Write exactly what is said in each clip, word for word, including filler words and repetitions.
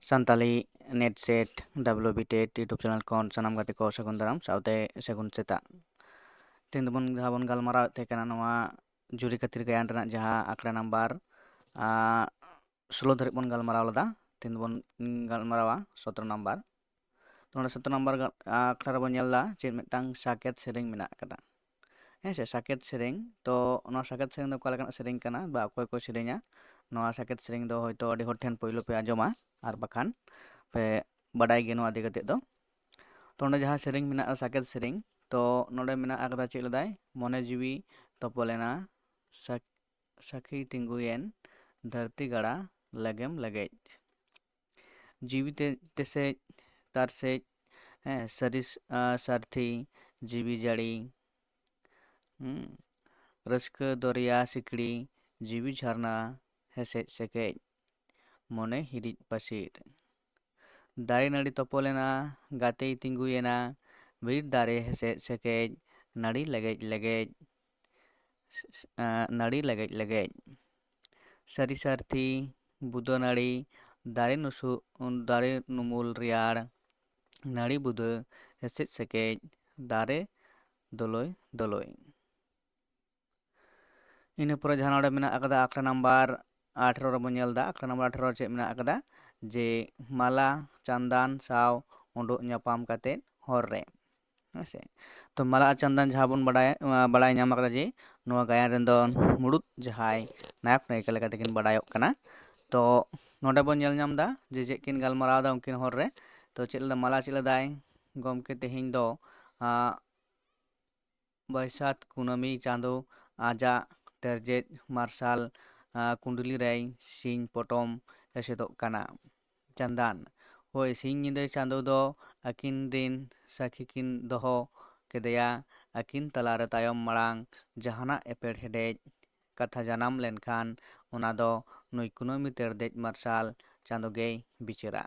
Santali NET SET WB TET YouTube channel ᱠᱷᱚᱱ ᱥᱟᱱᱟᱢ ᱜᱟᱛᱮ ᱠᱚ ᱥᱟᱹᱜᱩᱱ ᱫᱟᱨᱟᱢ ᱥᱟᱶᱛᱮ ᱥᱟᱹᱜᱩᱱ ᱥᱮᱛᱟᱜ᱾ ᱛᱮᱦᱮᱧ ᱫᱚᱵᱚᱱ ᱡᱟᱦᱟᱸ ᱵᱚᱱ ᱜᱟᱞᱢᱟᱨᱟᱣᱮᱫ ᱛᱟᱦᱮᱸ ᱠᱟᱱᱟ, ᱱᱚᱣᱟ ᱡᱩᱨᱤ ᱠᱷᱟᱹᱛᱤᱨ ᱜᱟᱭᱟᱱ ᱨᱮᱱᱟᱜ ᱡᱟᱦᱟᱸ ᱟᱠᱷᱲᱟ ᱱᱟᱢᱵᱟᱨ ᱟᱸ, ᱥᱳᱞᱳ ᱫᱷᱟᱹᱨᱤᱡ ᱵᱚᱱ ᱜᱟᱞᱢᱟᱨᱟᱣ ᱞᱮᱫᱟ, ᱛᱮᱦᱮᱧ ᱫᱚᱵᱚᱱ ᱜᱟᱞᱢᱟᱨᱟᱣᱟ ᱥᱚᱛᱨᱚ ᱱᱟᱢᱵᱟᱨ᱾ ᱛᱚ ᱱᱚᱰᱮ ᱥᱚᱛᱨᱚ ᱱᱟᱢᱵᱟᱨ ᱜᱟ- ᱟᱠᱷᱲᱟ ᱨᱮᱵᱚᱱ ᱧᱮᱞ ᱮᱫᱟ ᱪᱮᱫ ᱢᱤᱫᱴᱟᱝ ᱥᱟᱠᱮᱛ ᱥᱮᱨᱮᱧ ᱢᱮᱱᱟᱜ ᱟᱠᱟᱫᱟ᱾ ᱦᱮᱸ ᱥᱮ, ᱥᱟᱠᱮᱛ ᱥᱮᱨᱮᱧ᱾ ᱛᱚ ᱱᱚᱣᱟ ᱥᱟᱠᱮᱛ ᱥᱮᱨᱮᱧ ᱫᱚ ᱚᱠᱟ ᱞᱮᱠᱟᱱᱟᱜ ᱥᱮᱨᱮᱧ ᱠᱟᱱᱟ ᱵᱟ ᱚᱠᱚᱭ ᱠᱚ ᱥᱮᱨᱮᱧᱟ? ᱱᱚᱣᱟ ᱥᱟᱠᱮᱛ ᱥᱮᱨᱮᱧ ᱫᱚ ᱦᱚᱭᱛᱳ ᱟᱹᱰᱤ ᱦᱚᱲ ᱴᱷᱮᱱ ᱯᱳᱭᱞᱳ ᱯᱮ ᱟᱸᱡᱚᱢᱟ, ᱟᱨ ᱵᱟᱠᱷᱟᱱ ᱯᱮ ᱵᱟᱰᱟᱭ ᱜᱮᱭᱟ ᱱᱚᱣᱟ ᱤᱫᱤ ᱠᱟᱛᱮᱫ ᱫᱚ᱾ ᱛᱚ ᱱᱚᱰᱮ ᱡᱟᱦᱟᱸ ᱥᱮᱨᱮᱧ ᱢᱮᱱᱟᱜᱼᱟ, ᱥᱟᱠᱮᱛ ᱥᱮᱨᱮᱧ, ᱛᱚ ᱱᱚᱰᱮ ᱢᱮᱱᱟᱜ ᱟᱠᱟᱫᱟ ᱪᱮᱫ ᱞᱮᱫᱟᱭ, ᱢᱚᱱᱮ ᱡᱤᱣᱤ ᱛᱚᱯᱚᱞᱮᱱᱟ, ᱥᱟᱠ- ᱥᱟᱹᱠᱷᱤ ᱛᱤᱸᱜᱩᱭᱮᱱ ᱫᱷᱟᱹᱨᱛᱤ ᱜᱟᱲᱟ ᱞᱮᱜᱮᱢ ᱞᱮᱜᱮᱡ᱾ ᱡᱤᱣᱤ ᱛᱮ ᱛᱮᱥᱮᱡ ᱛᱟᱨᱥᱮᱡ, ᱦᱮᱸ, ᱥᱟᱹᱨᱤ ᱥ- ᱟ, ᱥᱟᱹᱨᱛᱷᱤ ᱡᱤᱣᱤ ᱡᱟᱹᱲᱤ᱾ ᱦᱩᱸ᱾ ᱨᱟᱹᱥᱠᱟᱹ ᱫᱚᱨᱭᱟ ᱥᱤᱠᱲᱤ, ᱡᱤᱣᱤ ᱡᱷᱟᱨᱱᱟ ᱦᱮᱥᱮᱡ ᱥᱮᱠᱮᱡ, ᱢᱚᱱᱮ ᱦᱤᱨᱤᱡ ᱯᱟᱹᱥᱤᱨ᱾ ᱫᱟᱨᱮ ᱱᱟᱹᱲᱤ ᱛᱚᱯᱚᱞᱮᱱᱟ, ᱜᱟᱛᱮᱭ ᱛᱤᱸᱜᱩᱭᱮᱱᱟ, ᱵᱤᱨ ᱫᱟᱨᱮ ᱦᱮᱥᱮᱡ ᱥᱮᱠᱮᱡ, ᱱᱟᱹᱲᱤ ᱞᱮᱜᱮᱡ ᱞᱮᱜᱮᱡ, ᱥ- ᱥ- ᱟ, ᱱᱟᱹᱲᱤ ᱞᱮᱜᱮᱡ ᱞᱮᱜᱮᱡ᱾ ᱥᱟᱹᱨᱤ ᱥᱟᱹᱨᱛᱷᱤ, ᱵᱩᱫᱟᱹ ᱱᱟᱹᱲᱤ, ᱫᱟᱨᱮ ᱱᱩᱥᱩ-, ᱫᱟᱨᱮ ᱱᱩᱢᱩᱞ ᱨᱮᱭᱟᱲ, ᱱᱟᱹᱲᱤ ᱵᱩᱫᱟᱹ ᱦᱮᱥᱮᱡ ᱥᱮᱠᱮᱡ, ᱫᱟᱨᱮ ᱫᱚᱞᱚᱭ ᱫᱚᱞᱚᱭ᱾ ᱤᱱᱟᱹ ᱯᱚᱨᱮ ᱡᱟᱦᱟᱸ ᱱᱚᱰᱮ ᱢᱮᱱᱟᱜ ᱟᱠᱟᱫᱟ ᱟᱠᱷᱲᱟ ᱱᱟᱢᱵᱟᱨ ᱟᱴᱷᱨᱚ ᱨᱮᱵᱚᱱ ᱧᱮᱞ ᱮᱫᱟ, ᱟᱠᱷᱲᱟ ᱱᱟᱢᱵᱟᱨ ᱟᱴᱷᱨᱚ ᱨᱮ ᱪᱮᱫ ᱢᱮᱱᱟᱜ ᱟᱠᱟᱫᱟ? ᱡᱮ ᱢᱟᱞᱟ ᱪᱟᱸᱫᱟᱱ ᱥᱟᱶ ᱩᱰᱩᱜ ᱧᱟᱯᱟᱢ ᱠᱟᱛᱮᱫ ᱦᱚᱨ ᱨᱮ᱾ ᱦᱮᱸ ᱥᱮ? ᱛᱚ ᱢᱟᱞᱟ ᱟᱨ ᱪᱟᱸᱫᱟᱱ ᱡᱟᱦᱟᱸ ᱵᱚᱱ ᱵᱟᱰᱟᱭ, ᱵᱟᱰᱟᱭ ᱧᱟᱢ ᱟᱠᱟᱫᱟ ᱡᱮ ᱱᱚᱣᱟ ᱜᱟᱭᱟᱱ ᱨᱮᱱ ᱫᱚ ᱢᱩᱲᱩᱫ ᱡᱟᱦᱟᱸᱭ ᱱᱟᱭᱚᱠ ᱱᱟᱭᱤᱠᱟ ᱞᱮᱠᱟ ᱛᱮᱠᱤᱱ ᱵᱟᱰᱟᱭᱚᱜ ᱠᱟᱱᱟ᱾ ᱛᱚ ᱱᱚᱰᱮ ᱵᱚᱱ ᱧᱮᱞ ᱧᱟᱢ ᱮᱫᱟ ᱡᱮ ᱪᱮᱫ ᱠᱤᱱ ᱜᱟᱞᱢᱟᱨᱟᱣ ᱮᱫᱟ ᱩᱱᱠᱤᱱ ᱦᱚᱨ ᱨᱮ᱾ ᱛᱚ ᱪᱮᱫ ᱞᱮᱫᱟ ᱢᱟᱞᱟ, ᱪᱮᱫ ᱞᱮᱫᱟᱭ, ᱜᱚᱢᱠᱮ ᱛᱮᱦᱮᱧ ᱫᱚ ᱟᱸ, ᱵᱟᱹᱭᱥᱟᱹᱛ ᱠᱩᱱᱟᱹᱢᱤ ᱪᱟᱸᱫᱚ ᱟᱡᱟᱜ ᱛᱮᱨᱡᱮᱡ ᱢᱟᱨᱥᱟᱞ, ᱟᱸ, ᱠᱩᱸᱰᱞᱤ ᱨᱮᱭ ᱥᱤᱧ ᱯᱚᱴᱚᱢ ᱮᱥᱮᱫᱚᱜ ᱠᱟᱱᱟ᱾ ᱪᱟᱸᱫᱟᱱ, ᱦᱳᱭ, ᱥᱤᱧ ᱧᱤᱫᱟᱹ ᱪᱟᱸᱫᱚ ᱫᱚ ᱟᱹᱠᱤᱱ ᱨᱤᱱ ᱥᱟᱹᱠᱷᱤ ᱠᱤᱱ ᱫᱚᱦᱚ ᱠᱮᱫᱮᱭᱟ᱾ ᱟᱹᱠᱤᱱ ᱛᱟᱞᱟᱨᱮ ᱛᱟᱭᱚᱢ ᱢᱟᱲᱟᱝ ᱡᱟᱦᱟᱱᱟᱜ ᱮᱯᱮᱨᱦᱮᱰᱮᱡ ᱠᱟᱛᱷᱟ ᱡᱟᱱᱟᱢ ᱞᱮᱱᱠᱷᱟᱱ ᱚᱱᱟ ᱫᱚ ᱱᱩᱭ ᱠᱩᱱᱟᱹᱢᱤ ᱛᱮᱨᱫᱮᱡ ᱢᱟᱨᱥᱟᱞ ᱪᱟᱸᱫᱚ ᱜᱮᱭ ᱵᱤᱪᱟᱹᱨᱟ᱾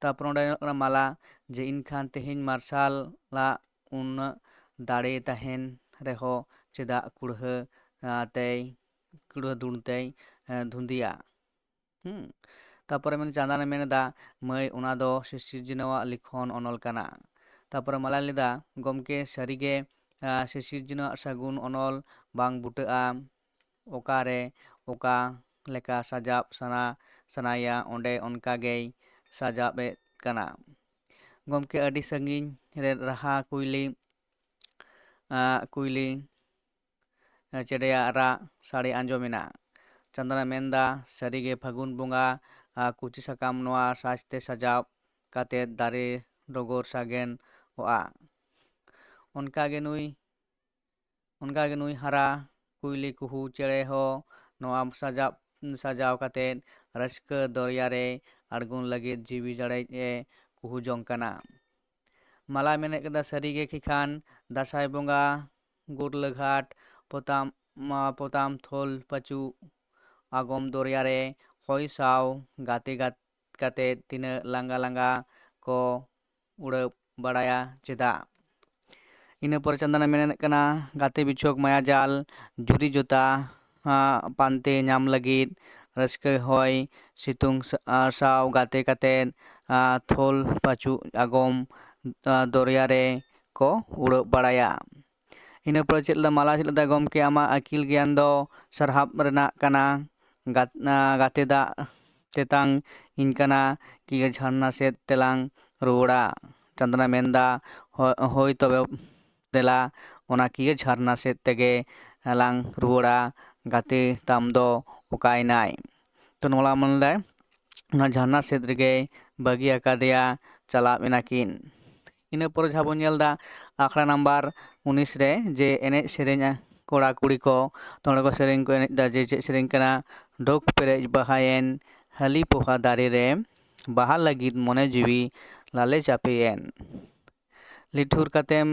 ᱛᱟᱨᱯᱚᱨ ᱚᱸᱰᱮ ᱧᱮᱞᱚᱜ ᱠᱟᱱᱟ ᱢᱟᱞᱟ, ᱡᱮ ᱤᱧ ᱠᱷᱟᱱ ᱛᱮᱦᱮᱧ ᱢᱟᱨᱥᱟᱞᱟᱜ ᱩᱱᱟᱹᱜ ᱫᱟᱲᱮ ᱛᱟᱦᱮᱱ ᱨᱮᱦᱚᱸ ᱪᱮᱫᱟᱜ ᱠᱩᱲᱦᱟᱹ, ᱟᱸ, ᱛᱮᱭ, ᱠᱩᱲᱦᱟᱹ ᱫᱩᱲ ᱛᱮᱭ, ᱮᱸ, ᱫᱷᱩᱸᱫᱤᱭᱟ? ᱦᱩᱸ᱾ ᱛᱟᱯᱚᱨᱮ ᱢᱮᱱ, ᱪᱟᱸᱫᱟᱱᱮ ᱢᱮᱱ ᱮᱫᱟ, ᱢᱟᱹᱭ, ᱚᱱᱟ ᱫᱚ ᱥᱤᱥᱤᱨᱡᱚᱱᱟᱣᱟᱜ ᱞᱤᱠᱷᱚᱱ ᱚᱱᱚᱞ ᱠᱟᱱᱟ᱾ ᱛᱟᱯᱚᱨᱮ ᱢᱟᱞᱟᱭ ᱞᱟᱹᱭ ᱮᱫᱟ, ᱜᱚᱢᱠᱮ, ᱥᱟᱹᱨᱤᱜᱮ, ᱟᱸ, ᱥᱤᱥᱤᱨᱡᱚᱱᱟᱣᱟᱜ ᱥᱟᱹᱜᱩᱱ ᱚᱱᱚᱞ ᱵᱟᱝ ᱵᱩᱴᱟᱹᱜᱼᱟ᱾ ᱚᱠᱟᱨᱮ ᱚᱠᱟ ᱞᱮᱠᱟ ᱥᱟᱡᱟᱣ ᱥᱟᱱᱟ, ᱥᱟᱱᱟᱭᱮᱭᱟ, ᱚᱸᱰᱮ ᱚᱱᱠᱟ ᱜᱮᱭ ᱥᱟᱡᱟᱣᱮᱫ ᱠᱟᱱᱟ᱾ ᱜᱚᱢᱠᱮ, ᱟᱹᱰᱤ ᱥᱟᱺᱜᱤᱧ ᱨᱮ ᱨᱟᱦᱟ ᱠᱩᱭᱞᱤ, ᱟᱸ, ᱠᱩᱭᱞᱤ, ᱪᱮᱬᱮᱭᱟᱜ ᱨᱟᱜ ᱥᱟᱰᱮ ᱟᱸᱡᱚᱢᱮᱱᱟ᱾ ᱪᱟᱸᱫᱟᱱᱮ ᱢᱮᱱᱫᱟ, ᱥᱟᱹᱨᱤᱜᱮ ᱯᱷᱟᱹᱜᱩᱱ ᱵᱚᱸᱜᱟ, ᱟᱸ, ᱠᱩᱪᱤ ᱥᱟᱠᱟᱢ ᱱᱚᱣᱟ ᱥᱟᱡᱽᱛᱮ ᱥᱟᱡᱟᱣ ᱠᱟᱛᱮ ᱫᱟᱨᱮ ᱰᱚᱜᱚᱨ ᱥᱟᱜᱮᱱᱚᱜᱼᱟ᱾ ᱚᱱᱠᱟᱜᱮ ᱱᱩᱭ, ᱚᱱᱠᱟᱜᱮ ᱱᱩᱭ ᱦᱟᱨᱟ ᱠᱩᱭᱞᱤ ᱠᱩᱦᱩ ᱪᱮᱬᱮ ᱦᱚᱸ ᱱᱚᱣᱟ ᱥᱟᱡᱟᱣ, ᱥᱟᱡᱟᱣ ᱠᱟᱛᱮ ᱨᱟᱹᱥᱠᱟᱹ ᱫᱚᱨᱭᱟ ᱨᱮ ᱟᱬᱜᱚᱱ ᱞᱟᱹᱜᱤᱫ ᱡᱤᱣᱤ ᱡᱟᱲᱮᱡ ᱮ ᱠᱩᱦᱩ ᱡᱚᱝ ᱠᱟᱱᱟ᱾ ᱢᱟᱞᱟᱭ ᱢᱮᱱᱮᱫ ᱠᱟᱫᱟ, ᱥᱟᱹᱨᱤᱜᱮ ᱠᱤ ᱠᱷᱟᱱ ᱫᱟᱸᱥᱟᱭ ᱵᱚᱸᱜᱟ ᱜᱩᱨᱞᱟᱹ ᱜᱷᱟᱴ ᱯᱚᱛᱟᱢ, ᱢᱟ, ᱯᱚᱛᱟᱢ ᱛᱷᱳᱞ ᱯᱟᱹᱪᱩ ᱟᱜᱚᱢ ᱫᱚᱨᱭᱟ ᱨᱮ ᱦᱚᱭ ᱥᱟᱶ ᱜᱟᱛᱮ ᱜᱟᱛ-, ᱠᱟᱛᱮ ᱛᱤᱱᱟᱹᱜ ᱞᱟᱸᱜᱟ ᱞᱟᱸᱜᱟ ᱠᱚ ᱩᱲᱟᱹᱣ ᱵᱟᱲᱟᱭᱟ ᱪᱮᱫᱟᱜ? ᱤᱱᱟᱹ ᱯᱚᱨᱮ ᱪᱟᱸᱫᱟᱱᱮ ᱢᱮᱱᱮᱫ ᱠᱟᱱᱟ, ᱜᱟᱛᱮ ᱵᱤᱪᱷᱚᱠ ᱢᱟᱭᱟ ᱡᱟᱞ ᱡᱩᱨᱤ ᱡᱚᱛᱟ, ᱟᱸ, ᱯᱟᱱᱛᱮ ᱧᱟᱢ ᱞᱟᱹᱜᱤᱫ ᱨᱟᱹᱥᱠᱟᱹ ᱦᱚᱭ ᱥᱤᱛᱩᱝ ᱥᱟ-, ᱟᱸ, ᱥᱟᱶ ᱜᱟᱛᱮ ᱠᱟᱛᱮ, ᱟᱸ, ᱛᱷᱳᱞ ᱯᱟᱹᱪᱩ ᱟᱜᱚᱢ, ᱟᱸ, ᱫᱚᱨᱭᱟ ᱨᱮ ᱠᱚ ᱩᱲᱟᱹᱣ ᱵᱟᱲᱟᱭᱟ᱾ ᱤᱱᱟᱹ ᱯᱚᱨᱮ ᱪᱮᱫ ᱞᱮᱫᱟ, ᱢᱟᱞᱟ ᱪᱮᱫ ᱞᱮᱫᱟ, ᱜᱚᱢᱠᱮ, ᱟᱢᱟᱜ ᱟᱹᱠᱤᱞ ᱜᱮᱭᱟᱱ ᱫᱚ ᱥᱟᱨᱦᱟᱣ ᱨᱮᱱᱟᱜ ᱠᱟᱱᱟ᱾ ᱜᱟᱛ-, ᱟᱸ, ᱜᱟᱛᱮ ᱫᱟᱜ ᱛᱮᱛᱟᱝ ᱤᱧ ᱠᱟᱱᱟ, ᱠᱤ ᱡᱷᱟᱨᱱᱟ ᱥᱮᱫ ᱛᱮᱞᱟᱝ ᱨᱩᱣᱟᱹᱲᱟ? ᱪᱟᱸᱫᱟᱱᱮ ᱢᱮᱱᱫᱟ, ᱦᱳ-, ᱦᱳᱭ ᱛᱚᱵᱮ ᱫᱮᱞᱟ, ᱚᱱᱟ ᱠᱤᱭᱟᱹ ᱡᱷᱟᱨᱱᱟ ᱥᱮᱫ ᱛᱮᱜᱮ ᱞᱟᱝ ᱨᱩᱣᱟᱹᱲᱟ, ᱜᱟᱛᱮ ᱛᱟᱢ ᱫᱚ ᱚᱠᱟᱭᱮᱱᱟᱭ? ᱛᱚ ᱱᱚᱣᱟ ᱢᱮᱱᱫᱟᱭ, ᱚᱱᱟ ᱡᱷᱟᱨᱱᱟ ᱥᱮᱫ ᱨᱮᱜᱮᱭ ᱵᱟᱹᱜᱤ ᱟᱠᱟᱫᱮᱭᱟ, ᱪᱟᱞᱟᱣ ᱮᱱᱟᱠᱤᱱ᱾ ᱤᱱᱟᱹ ᱯᱚᱨᱮ ᱡᱟᱦᱟᱸ ᱵᱚᱱ ᱧᱮᱞ ᱮᱫᱟ, ᱟᱠᱷᱲᱟ ᱱᱟᱢᱵᱟᱨ ᱩᱱᱤᱥ ᱨᱮ ᱡᱮ ᱮᱱᱮᱡ ᱥᱮᱨᱮᱧ ᱠᱚᱲᱟ ᱠᱩᱲᱤ ᱠᱚ ᱱᱚᱰᱮ ᱠᱚ ᱥᱮᱨᱮᱧ ᱠᱚ ᱮᱱᱮᱡ ᱮᱫᱟ, ᱡᱮ ᱪᱮᱫ ᱥᱮᱨᱮᱧ ᱠᱟᱱᱟ, ᱰᱚᱜᱽ ᱯᱮᱨᱮᱡ ᱵᱟᱦᱟᱭᱮᱱ ᱦᱟᱹᱞᱤ ᱯᱚᱦᱟ ᱫᱟᱨᱮ ᱨᱮ, ᱵᱟᱦᱟ ᱞᱟᱹᱜᱤᱫ ᱢᱚᱱᱮ ᱡᱤᱣᱤ ᱞᱟᱞᱮ ᱪᱟᱯᱮᱭᱮᱱ᱾ ᱞᱤᱴᱷᱩᱨ ᱠᱟᱛᱮᱢ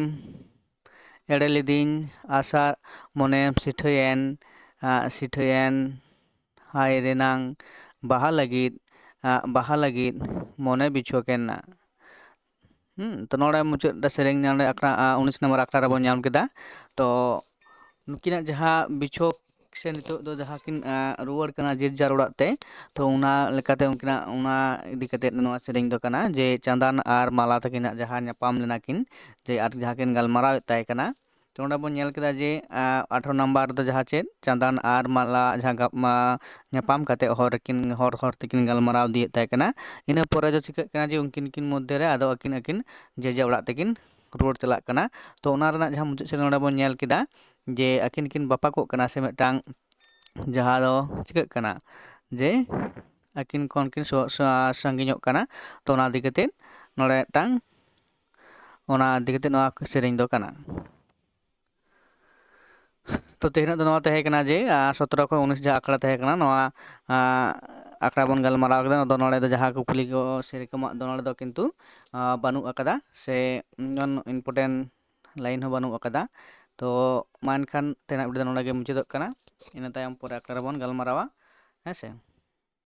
ᱮᱲᱮ ᱞᱤᱫᱤᱧ, ᱟᱥᱟ ᱢᱚᱱᱮᱢ ᱥᱤᱴᱷᱟᱹᱭᱮᱱ, ᱟᱸ, ᱥᱤᱴᱷᱟᱹᱭᱮᱱ, ᱦᱟᱭ ᱨᱮᱱᱟᱝ ᱵᱟᱦᱟ ᱞᱟᱹᱜᱤᱫ, ᱟᱸ, ᱵᱟᱦᱟ ᱞᱟᱹᱜᱤᱫ ᱢᱚᱱᱮ ᱵᱤᱪᱷᱚᱠᱮᱱᱟ᱾ ᱦᱩᱸ, ᱛᱚ ᱱᱚᱰᱮ ᱢᱩᱪᱟᱹᱫ ᱨᱮ ᱥᱮᱨᱮᱧ ᱱᱚᱰᱮ ᱟᱠᱷᱲᱟ, ᱟᱸ, ᱩᱱᱤᱥ ᱱᱚᱢᱵᱚᱨ ᱟᱠᱷᱲᱟ ᱨᱮᱵᱚᱱ ᱧᱟᱢ ᱠᱮᱫᱟ᱾ ᱛᱚ ᱱᱩᱠᱤᱱᱟᱜ ᱡᱟᱦᱟᱸ ᱵᱤᱪᱷᱚᱠ ᱥᱮ ᱱᱤᱛᱚᱜ ᱫᱚ ᱡᱟᱦᱟᱸ ᱠᱤᱱ ᱨᱩᱣᱟᱹᱲ ᱠᱟᱱᱟ ᱡᱮ ᱡᱟᱨ ᱚᱲᱟᱜ ᱛᱮ, ᱛᱚ ᱚᱱᱟ ᱞᱮᱠᱟᱛᱮ ᱩᱱᱠᱤᱱᱟᱜ ᱚᱱᱟ ᱤᱫᱤ ᱠᱟᱛᱮ ᱱᱚᱣᱟ ᱥᱮᱨᱮᱧ ᱫᱚ ᱠᱟᱱᱟ ᱡᱮ ᱪᱟᱸᱫᱟᱱ ᱟᱨ ᱢᱟᱞᱟ ᱛᱟᱹᱠᱤᱱᱟᱜ ᱡᱟᱦᱟᱸ ᱧᱟᱯᱟᱢ ᱞᱮᱱᱟ ᱠᱤᱱ, ᱡᱮ ᱟᱨ ᱡᱟᱦᱟᱸ ᱠᱤᱱ ᱜᱟᱞᱢᱟᱨᱟᱣᱮᱫ ᱛᱟᱭ ᱠᱟᱱᱟ, ᱛᱚ ᱚᱸᱰᱮ ᱵᱚᱱ ᱧᱮᱞ ᱠᱮᱫᱟ ᱡᱮ ᱟᱴᱷᱨᱚ ᱱᱟᱢᱵᱟᱨ ᱨᱮᱫᱚ ᱡᱟᱦᱟᱸ ᱪᱮᱫ ᱪᱟᱸᱫᱟᱱ ᱟᱨ ᱢᱟᱞᱟ ᱡᱟᱦᱟᱸ ᱜᱟᱯ- ᱢᱟ- ᱧᱟᱯᱟᱢ ᱠᱟᱛᱮ ᱦᱚᱨ ᱨᱮᱠᱤᱱ ᱦᱚᱨ ᱦᱚᱨ ᱛᱮᱠᱤᱱ ᱜᱟᱞᱢᱟᱨᱟᱣ ᱤᱫᱤᱭᱮᱫ ᱛᱟᱭ ᱠᱟᱱᱟ᱾ ᱤᱱᱟᱹ ᱯᱚᱨᱮ ᱫᱚ ᱪᱤᱠᱟᱹᱜ ᱠᱟᱱᱟ ᱡᱮ ᱩᱱᱠᱤᱱ ᱠᱤᱱ ᱢᱚᱫᱽᱫᱷᱮ ᱨᱮ ᱟᱫᱚ ᱟᱹᱠᱤᱱ ᱟᱹᱠᱤᱱ ᱡᱮ ᱡᱮ ᱚᱲᱟᱜ ᱛᱮᱠᱤᱱ ᱨᱩᱣᱟᱹᱲ ᱪᱟᱞᱟᱜ ᱠᱟᱱᱟ᱾ ᱛᱚ ᱚᱱᱟ ᱨᱮᱱᱟᱜ ᱡᱟᱦᱟᱸ ᱢᱩᱪᱟᱹᱫ ᱥᱮᱫ ᱱᱚᱰᱮ ᱵᱚᱱ ᱧᱮᱞ ᱠᱮᱫᱟ ᱡᱮ ᱟᱹᱠᱤᱱ ᱠᱤᱱ ᱵᱟᱯᱟᱠᱚᱜ ᱠᱟᱱᱟ ᱥᱮ ᱢᱤᱫᱴᱟᱝ ᱡᱟᱦᱟᱸ ᱫᱚ ᱪᱤᱠᱟᱹᱜ ᱠᱟᱱᱟ ᱡᱮ ᱟᱹᱠᱤᱱ ᱠᱷᱚᱱ ᱠᱤᱱ ᱥᱚ- ᱥᱟ- ᱥᱟᱺᱜᱤᱧᱚᱜ ᱠᱟᱱᱟ᱾ ᱛᱚ ᱚᱱᱟ ᱤᱫᱤ ᱠᱟᱛᱮ ᱱᱚᱰᱮ ᱢᱤᱫᱴᱟᱝ ᱚᱱᱟ ᱤᱫᱤ ᱠᱟᱛᱮ ᱱᱚᱣᱟ ᱥᱮᱨᱮᱧ ᱫᱚ ᱠᱟᱱᱟ᱾ ᱛᱚ ᱛᱮᱦᱮᱧᱟᱜ ᱫᱚ ᱱᱚᱣᱟ ᱛᱟᱦᱮᱸ ᱠᱟᱱᱟ ᱡᱮ ᱥᱚᱛᱨᱚ ᱠᱷᱚᱱ ᱩᱱᱤᱥ ᱡᱟᱦᱟᱸ ᱟᱠᱷᱲᱟ ᱛᱟᱦᱮᱸ ᱠᱟᱱᱟ, ᱱᱚᱣᱟ ᱟᱠᱷᱲᱟ ᱵᱚᱱ ᱜᱟᱞᱢᱟᱨᱟᱣ ᱠᱮᱫᱟ᱾ ᱟᱫᱚ ᱱᱚᱰᱮ ᱫᱚ ᱡᱟᱦᱟᱸ ᱠᱩᱠᱞᱤ ᱠᱚ ᱥᱮᱨᱚᱠᱚᱢᱟᱜ ᱫᱚ ᱱᱚᱰᱮ ᱫᱚ ᱠᱤᱱᱛᱩ ᱵᱟᱹᱱᱩᱜ ᱟᱠᱟᱫᱟ ᱥᱮ ᱤᱢᱯᱚᱨᱴᱮᱱᱴ ᱞᱟᱭᱤᱱ ᱦᱚᱸ ᱵᱟᱹᱱᱩᱜ ᱟᱠᱟᱫᱟ᱾ ᱛᱚ ᱢᱟ ᱮᱱᱠᱷᱟᱱ ᱛᱮᱦᱮᱧᱟᱜ ᱵᱷᱤᱰᱤᱭᱳ ᱫᱚ ᱱᱚᱰᱮ ᱜᱮ ᱢᱩᱪᱟᱹᱫᱚᱜ ᱠᱟᱱᱟ᱾ ᱤᱱᱟᱹ ᱛᱟᱭᱚᱢ ᱯᱚᱨᱮ ᱟᱠᱷᱲᱟ ᱨᱮᱵᱚᱱ ᱜᱟᱞᱢᱟᱨᱟᱣᱟ, ᱦᱮᱸ ᱥᱮ᱾